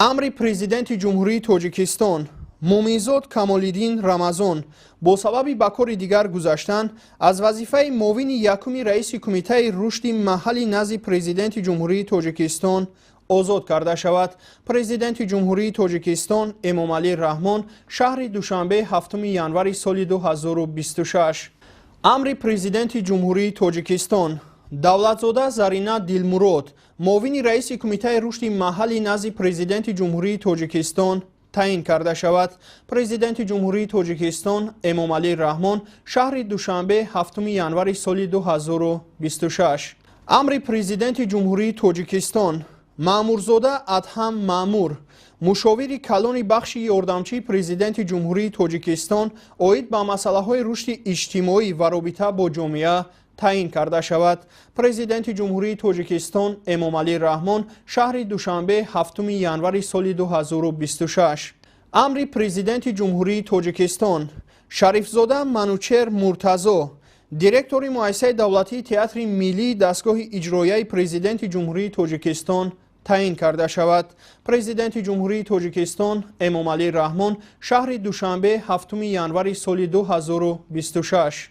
Амри Президенти Ҷумҳурии Тоҷикистон: Муъминзод Камолиддин Рамазон бо сабаби ба кори дигар гузаштан аз вазифаи муовини якуми раиси Кумитаи рушди маҳаллӣ назди Президенти Ҷумҳурии Тоҷикистон озод карда шавад. Президенти Ҷумҳурии Тоҷикистон Эмомалӣ Раҳмон, шаҳри Душанбе, 7 январи соли 2026. Амри Президенти Ҷумҳурии Тоҷикистон: Давлатзода Зарина Дилмурод муовини раиси Кумитаи рушди маҳаллӣ назди Президенти Ҷумҳурии Тоҷикистон таъин карда шавад. Президенти Ҷумҳурии Тоҷикистон Эмомалӣ Раҳмон, шаҳри Душанбе, 7 январи соли 2026. Амри Президенти Ҷумҳурии Тоҷикистон: Маъмурзода Адҳам Маъмур мушовири калони бахши ёрдамчии Президенти Ҷумҳурии Тоҷикистон оид ба масъалаҳои рушди иҷтимоӣ ва робита бо ҷомеа таъин карда шавад. Президенти Ҷумҳурии Тоҷикистон Эмомалӣ Раҳмон, шаҳри Душанбе, 7 январи соли 2026. Амри Президенти Ҷумҳурии Тоҷикистон: Шарифзода Манучер Муртазо директори Муассисаи давлатии Театри миллии дастгоҳи иҷроияи Президенти Ҷумҳурии Тоҷикистон таъин карда шавад. Президенти Ҷумҳурии Тоҷикистон Эмомалӣ Раҳмон, шаҳри Душанбе, 7 январи соли 2026.